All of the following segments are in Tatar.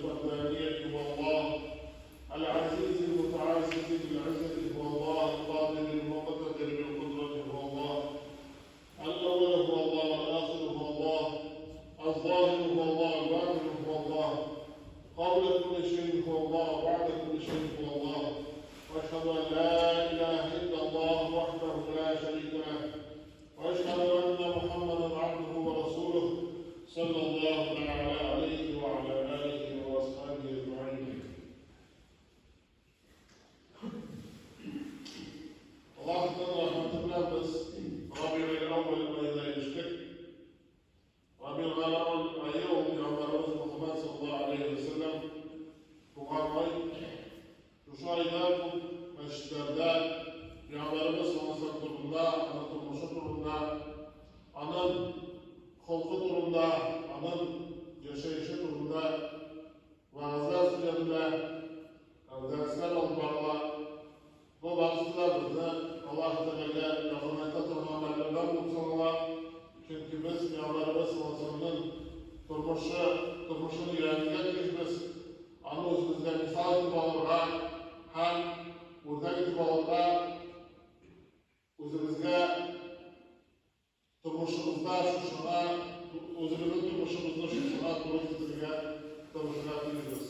بالفردانية هو الله، العزيز المتعزز بالعزة هو الله، القادر المقتدر بالقدرة هو الله، الأول هو الله، والآخر هو الله، الظاهر هو الله، الباطن هو الله، قبل كل شيء هو الله، وبعد كل شيء هو الله. وأشهد أن لا إله إلا الله وحده لا شريك له، وأشهد أن محمدا عبده ورسوله صلى الله تعالى عليه وعلى آله وأصحابه أجمعين. Аллаһның рәхмәте белән без Рабигыль әүвәл аена ирештек. Рабигыль әүвәл ае ул пәйгамбәребез Мөхәммәд саллаллаһу алейһи ва сәлләм туган ай. Шушы айда күп мәчетләрдә пәйгамбәребез саллаллаһу алейһи ва сәлләм турында, аның тормышы турында, аның холкы турында, аның яшәеше турында вәгазьләр сөйләнелә, дәресләр алып барыла. Бу барысы да безне Аллаһ Тәгаләгә якынайта торган гамәлләрдән булып санала. Чөнки без Пәйгамбәребез саллаллаһу алейһи ва сәлләмнең тормышы, тормышын өйрәнергә тиешбез, аны үзебезгә мисал итеп алырга һәм үрнәк итеп алырга, үзебезгә тормышыбызда шушыңа, үзебезнең тормышыбызны шушыңа туры китерергә тырышырга тиешбез.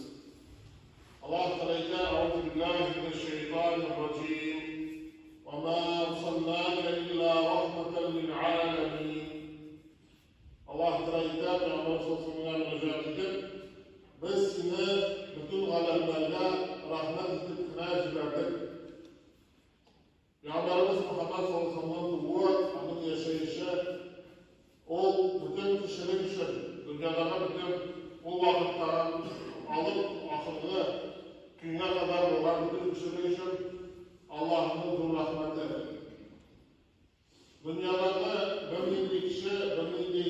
Аллаһ Тәгалә әйтә: "Әгъузу биллаһи минәш шәйтанир раҗим. Ва ма арсалнака илла рахматан лил аламин." Аллаһ Тәгалә әйтә, Пәйгамбәребез саллаллаһу алейһи ва сәлләмгә мөрәҗәгать итеп, без сине бөтен галәмнәргә рәхмәт итеп кенә җибәрдек. Пәйгамбәребез Мөхәммәд саллаллаһу алейһи ва сәлләмнең тууы, аның яшәеше, ул бөтен кешелек өчен, дөньядагы бөтен ул вакыттан алып ахыргы көнгә кадәр булган бөтен кешелек өчен Аллаһның зур рәхмәте. Дөньядагы бернинди кеше, бернинди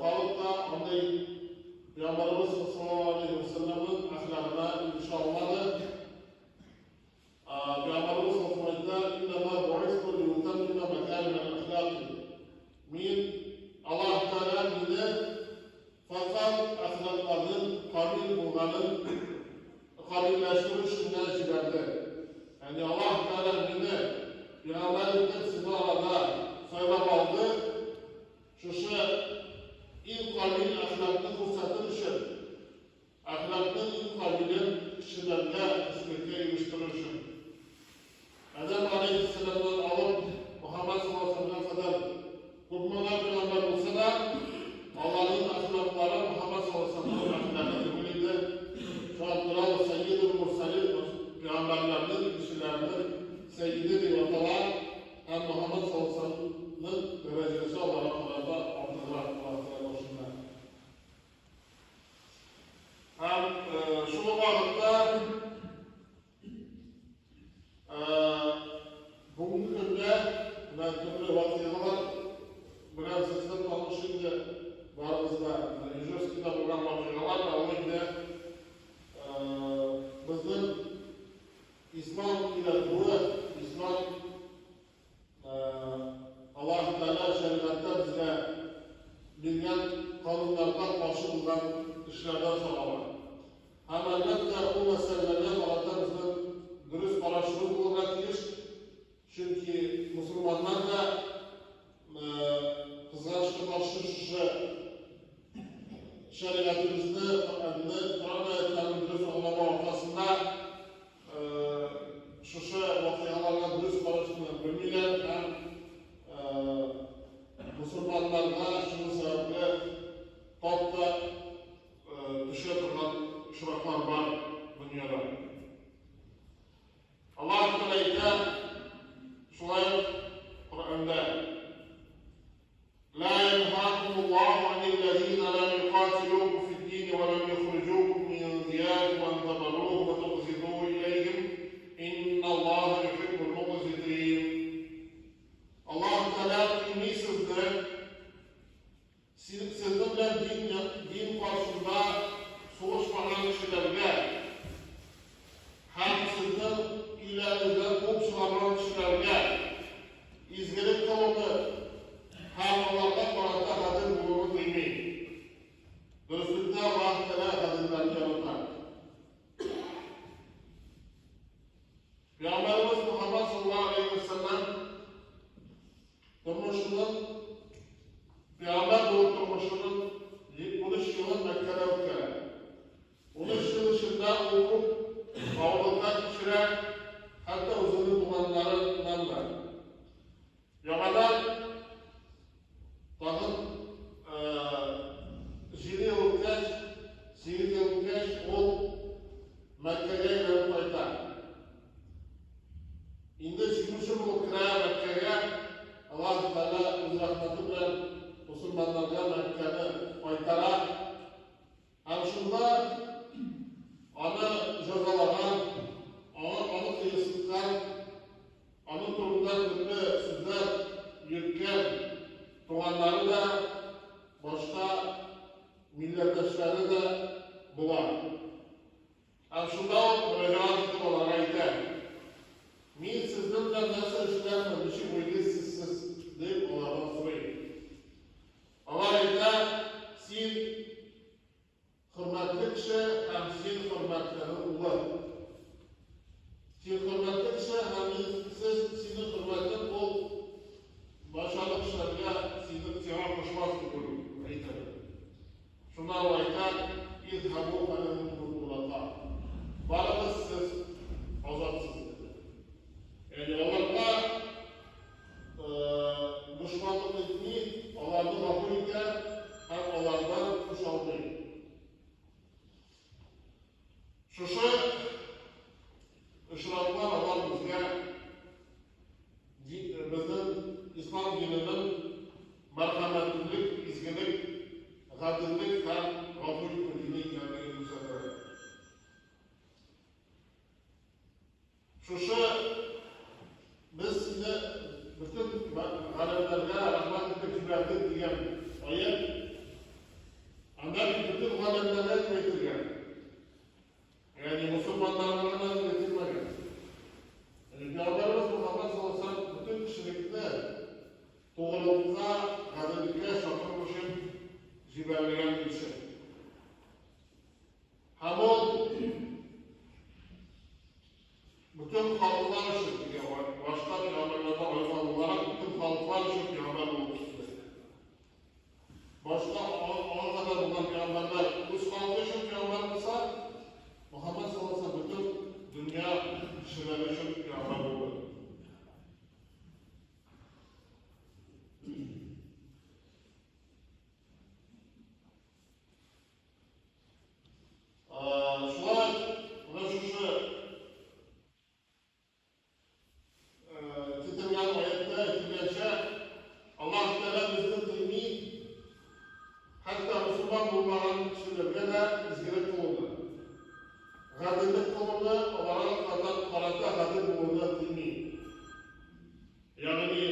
халык та андый Пәйгамбәребез саллаллаһу алейһи ва сәлләмнең әхлагына ирешә алмады. Пәйгамбәребез саллаллаһу алейһи ва сәлләм әйтә, "Иннама бу'исту лиутаммима макарима әл-әхлаки." Мин Аллаһ Тәгалә мине фәкать әхлакларның камил булганын камилләштерү өчен генә җибәрде. Ягъни Аллаһ Тәгалә мине пәйгамбәр итеп сезнең арада сайлап алды, шушы иң камил әхлакны күрсәтер өчен. Әхлакның иң камилен кешеләргә, кешелеккә ирештерү өчен. Адәм галәйһиссәламнан алып Мөхәммәд саллаллаһу алейһи вә сәлләмгә кадәр күпме генә пәйгамбәр булса да, аларның әхлаклары Мөхәммәд саллаллаһу алейһи вә сәлләмнең әхлагы түгел иде. Шуңа күрә ул Сәййидул Мурсалин, пәйгамбәрләрнең, илчеләрнең сәййиде дип атала һәм Мөхәммәд саллаллаһу алейһи вә сәлләмнең дәрәҗәсе аларга карата артыграк Аллаһ Тәгалә каршында. Һәм шул ук вакытта бүгенге көндә менә төрле вакыйгалар белән сез дә таныш инде барыгыз да. Ижевскида булган вакыйгалар да ул инде безнең ислам өйрәтүе, ислам Аллаһ Тәгалә шәригатьтә безгә биргән кануннарга каршы булган эшләрдән санала. Һәм, әлбәттә, ул мәсьәләләргә карата безнең дөрес карашыбыз булырга тиеш, чөнки мөселманнар да, кызганычка каршы, шушы шәригатебезне, Коръәнне, Коръән аятьләрен дөрес аңламау аркасында, Шушы вакыйгаларга дөрес карашны белмиләр һәм мөселманнарга шул сәбәпле тап та төшә торган очраклар бар дөньяда. Аллаһ Тәгалә әйтә, шулай ук Коръәндә: لا ينهاكم الله عن الذين لم يقاتلوكم في الدين ولم يخرجوكم من دياركم أن تبروهم وتقسطوا إليهم إن الله көндәшләре дә була. Һәм шунда ук мөрәҗәгать итеп аларга әйтә, Мин сезнең белән нәрсә эшләрмен, ничек уйлыйсыз сез? дип алардан сорый. Алар әйтә, Син хөрмәтле кеше һәм син хөрмәтленең улы. Син хөрмәтле кеше һәм мин сез синең хөрмәтең ул начарлык эшләргә сине сиңа кушмас дип уйлыйм, әйтәләр. Шунда ул әйтә, Изһабу фәәнтумут тулака. Барыгыз сез азатсыз, диде. Ягъни аларга дошманлык итми, аларны гафу итә һәм алардан үч алмый. Шушы очраклар алар безгә безнең ислам диненең мәрхәмәтлелек, изгелек, гаделлек һәм гафу итү дине икәнлеген күрсәтәләр. Шушы без сине бөтен галәмнәргә рәхмәт итеп җибәрдек дигән аять, анда бит бөтен галәмнәргә дип әйтелгән. Ягъни мусульманнарга гына дип әйтелмәгән. Ягъни Пәйгамбәребез Мөхәммәд саллаллаһу алейһи ва сәлләм бөтен кешелекне тугрылыкка, гаделлеккә чакыру өчен җибәрелгән илче. Һәм ул бөтен халыклар өчен, дигән башка пәйгамбәрләрдән аермалы буларак, бөтен халыклар өчен пәйгамбәр булып килде. Башка аңа кадәр булган пәйгамбәрләр үз халкы өчен пәйгамбәр булса, Мөхәммәд саллаллаһу алейһи бөтен дөнья кешеләре өчен пәйгамбәр булды. Шулай менә шушы кителгән аятта әйтелгәнчә, Аллаһ Тәгалә безне тыймый, хәтта мөселман булмаган кешеләргә дә изгелек кылуны, гаделлек кылуны, аларга карата гадел булуны тыймый. Ягъни,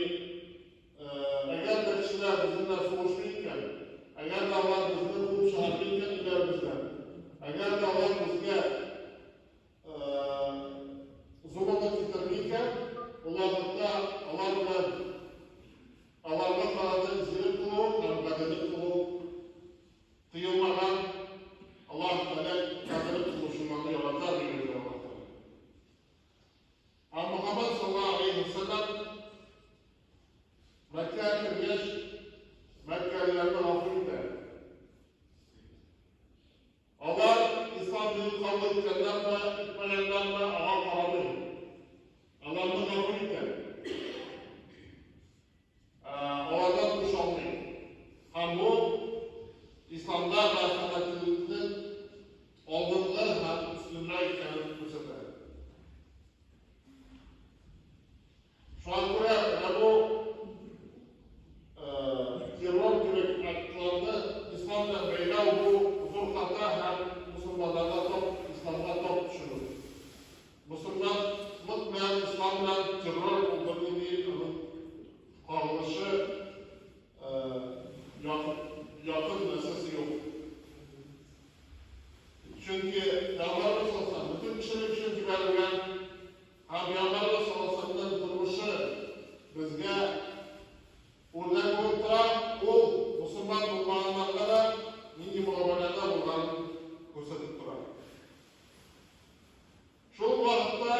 Әгәр дә кешеләр безнең белән сугышмый икән, әгәр дә алар безне куып чыгармый икән өйләребездән, әгәр дә алар безгә золымлык китерми икән, ул вакытта алар белән аларга карата изгелек кылу һәм гаделлек кылу тыелмаган. Аллаһ Тәгалә гаделлек кылучыларны ярата, диелде Аллаһ Тәгалә. Һәм Мөхәммәд саллаллаһу алейһи ва сәлләм Мәккәгә кергәч, мәккәлеләрне гафу итә. Алар ислам динен кабул иткәннәрме, итмәгәннәрме, аңа карамый. Аларны гафу итә. Алардан үч алмый. Һәм бу исламда мәрхәмәтлелекнең алдынгы һәм өстенрәк икәнен күрсәтә. Шуңа күрә менә бу террор кебек актларны ислам белән бәйләү бу зур хата һәм мусульманнарга тап, исламга тап төшерү. Мосылманлык белән, ислам белән террор ул бернинди аның кагылышы, якын нәрсәсе юк. Чөнки Пәйгамбәребез саллаллаһу алейһи бөтен кешелек өчен җибәрелгән һәм Пәйгамбәребез саллаллаһу алейһи вәсәлләмнең тормышы безгә үрнәк булып тора, ул мусульман булмаганнарга да нинди мөгамәләдә булганын күрсәтеп тора. Шул ук вакытта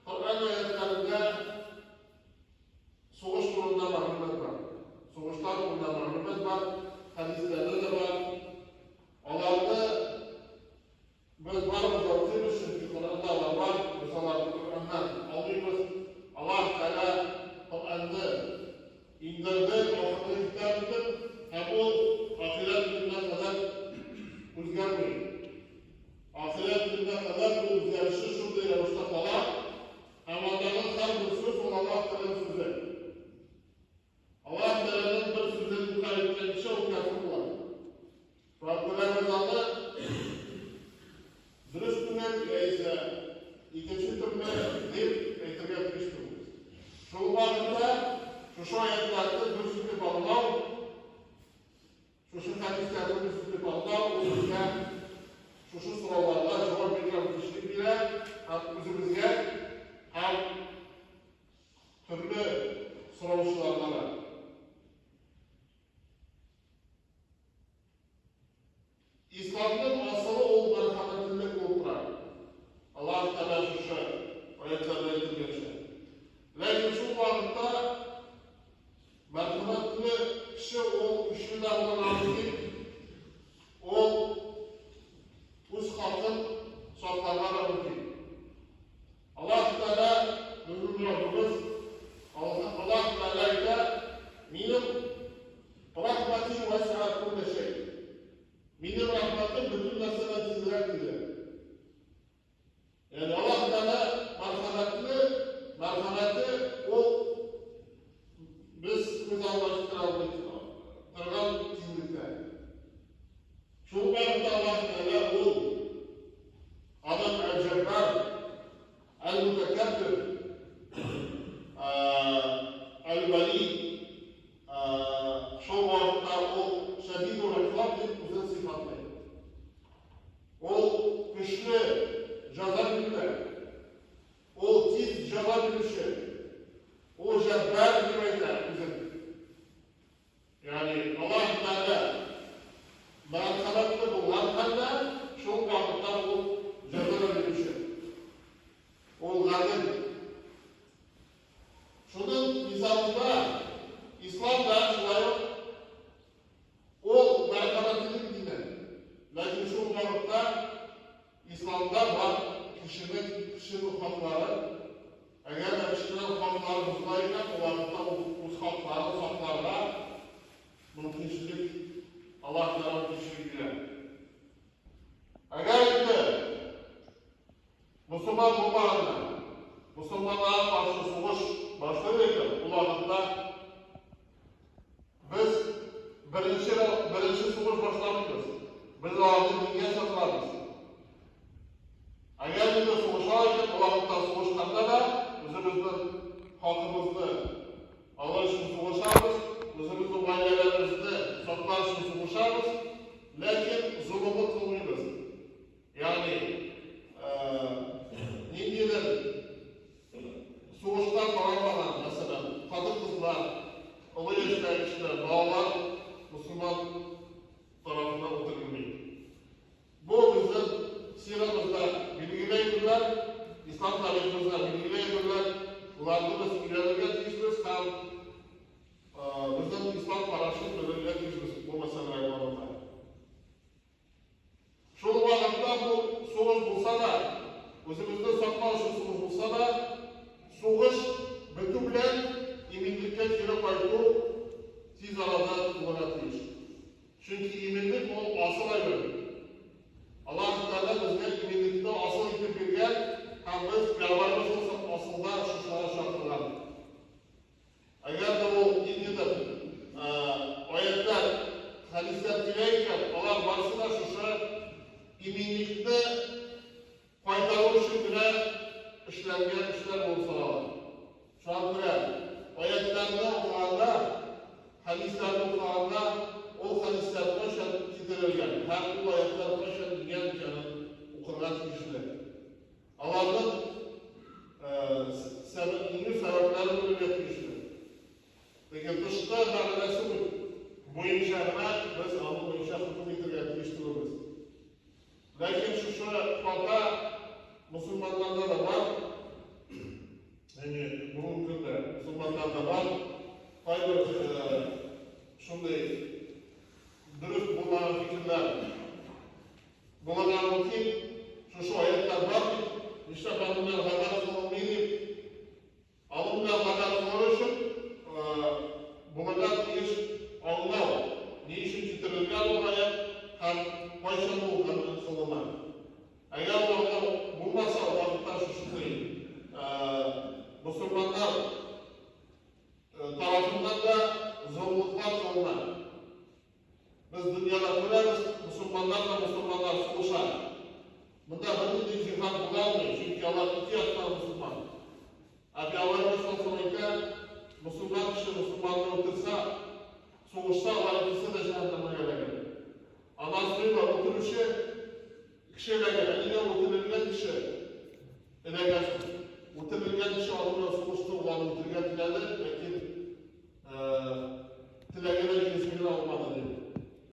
Коръән аятьләрендә сугыш турында мәгълүмат бар. Сугышлар турында мәгълүмат бар, хәдисләрдә дә бар. Аларны без барыбыз да укыйбыз, чөнки Коръәндә алар бар, без аларны Коръәннән алмыйбыз. Аллаһ Тәгалә Коръәнне иңдерде, ахыргы китап итеп, һәм ул ахирәт көненә кадәр үзгәрми. Ахирәт көненә кадәр ул үзгәрешсез шундый рәвештә кала, һәм андагы һәрбер сүз ул Аллаһ Тәгаләнең сүзе. Аллаһ Тәгаләнең бер сүзен инкарь иткән кеше ул кяфер була. Шуңа күрә без аны дөрес түгел яисә икенче төрле дип әйтергә тиеш түгелбез. Шул вакытта шушы аятларны дөрес итеп аңлау, шушы хәдисләрне дөрес итеп аңлау ул Исламның асылы ул мәрхәмәтлелек булып тора. Аллаһ Тәгалә шушы аятларда әйтелгәнчә. Ләкин шул вакытта мәрхәмәтле кеше ул көчле дә булырга мөмкин. Ул үз хакын сакларга да мөмкин. Аллаһ Тәгалә безнең Раббыбыз, Аллаһ Тәгалә әйтә, Минем рәхмәти вәсиа күллә шәй. Минем рәхмәтем бөтен нәрсәдән тизрәк диде. Ягъни Аллаһ Тәгалә мәрхәмәтле, мәрхәмәте ул без күз алдына китерә алмый торган тизлектә. Шул вакытта Аллаһ Тәгалә ул Аның Әл-Җәббар, Әл-Мутәкәббир, Әл-Вәли, шул вакытта ул Шәдидул Икъаб дип үзен сыйфатлый. Ул көчле җәза бирүдә, ул тиз җәза бирүче, ул Җәббар дип әйтә үзен. Ягъни Аллаһ Тәгалә мәрхәмәтле булган хәлдә, шул вакытта ул җәза да бирүче. Ул гадел. Шуның мисалында Ислам да шулай ук ул мәрхәмәтлелек дине. Ләкин шул вакытта Исламда бар кешенең кешенең хаклары, әгәр дә кешенең хаклары бозыла икән, ул вакытта ул үз хакларын сакларга мөмкинчелек, Аллаһ Тәгалә мөмкинчелек бирә. Әгәр инде мөселман булмаганнар, мөселманнарга каршы сугыш башлый икән, ул вакытта Без беренче беренче сугыш башламыйбыз. Без аларны дингә чакырабыз. Әгәр инде сугыша икән, ул вакытта сугышканда да үзебезнең хакыбызны алыр өчен сугышабыз, үзебезнең гаиләләребезне саклар өчен сугышабыз, ләкин золымлык кылмыйбыз. Ягъни, ниндидер Сугышта каралмаган, мәсәлән, хатын-кызлар, олы яшьтәге кешеләр, балалар мөселман тарафыннан үтерелми. Бу безнең сирабызда билгеле әйберләр, ислам тарихыбызда билгеле әйберләр. Боларны без өйрәнергә тиешбез һәм безнең ислам карашын белергә тиешбез бу мәсьәләгә карата. Шул вакытта бу сугыш булса да, үзебезне саклау өчен сугыш булса да, сугыш бетү белән иминлеккә кире кайту тиз арада булырга тиеш. Чөнки иминлек ул асыл әйбер. Аллаһ Тәгалә безгә иминлекне асыл итеп биргән һәм без Пәйгамбәребез асылда шушыга чакырган. Әгәр дә ул ниндидер аятьләр, хәдисләр килә икән, алар барысы да шушы иминлекне кайтару өчен генә эшләнгән эшләр булып санала. Шуңа күрә аятьләрне укыганда, хәдисләрне укыганда, ул хәдисләр кайчан китерелгән һәм ул аятьләр кайчан иңгән икәнен укырга тиешле. Аларның иңү сәбәпләре белергә тиешле. Ләкин тышкы мәгънәсе буенча гына без аның буенча хөкем итергә тиеш түгелбез. Ләкин шушы хата мөселманнарда да бар. Ягъни бүгенге көндә мөселманнарда бар. Кайбер шундый дөрес булмаган фикерләр Булырга мөмкин, шушы аятьләр бар бит, нишләп аның белән гамәл кылынмый дип. Аның белән гамәл кылыр өчен булырга тиеш аңлау, ни өчен китерелгән ул аять һәм кайчан ул гамәл кылына. Әгәр ул аңлау булмаса, ул вакытта шушындый мөселманнар тарафыннан да золымлыклар кылына. Без дөньяда күрәбез, мөселманнар да мөселманнар сугыша. Монда бернинди җиһад була алмый, чөнки алар ике яктан мөселман. Ә Пәйгамбәребез саллаллаһу әйтә, мөселман кеше мөселманны үтерсә, сугышса, алар икесе дә җәһәннәмгә эләгә. Аннан сорыйлар, үтерүче кеше эләгә, ә нигә үтерелгән кеше эләгә соң? Үтерелгән кеше.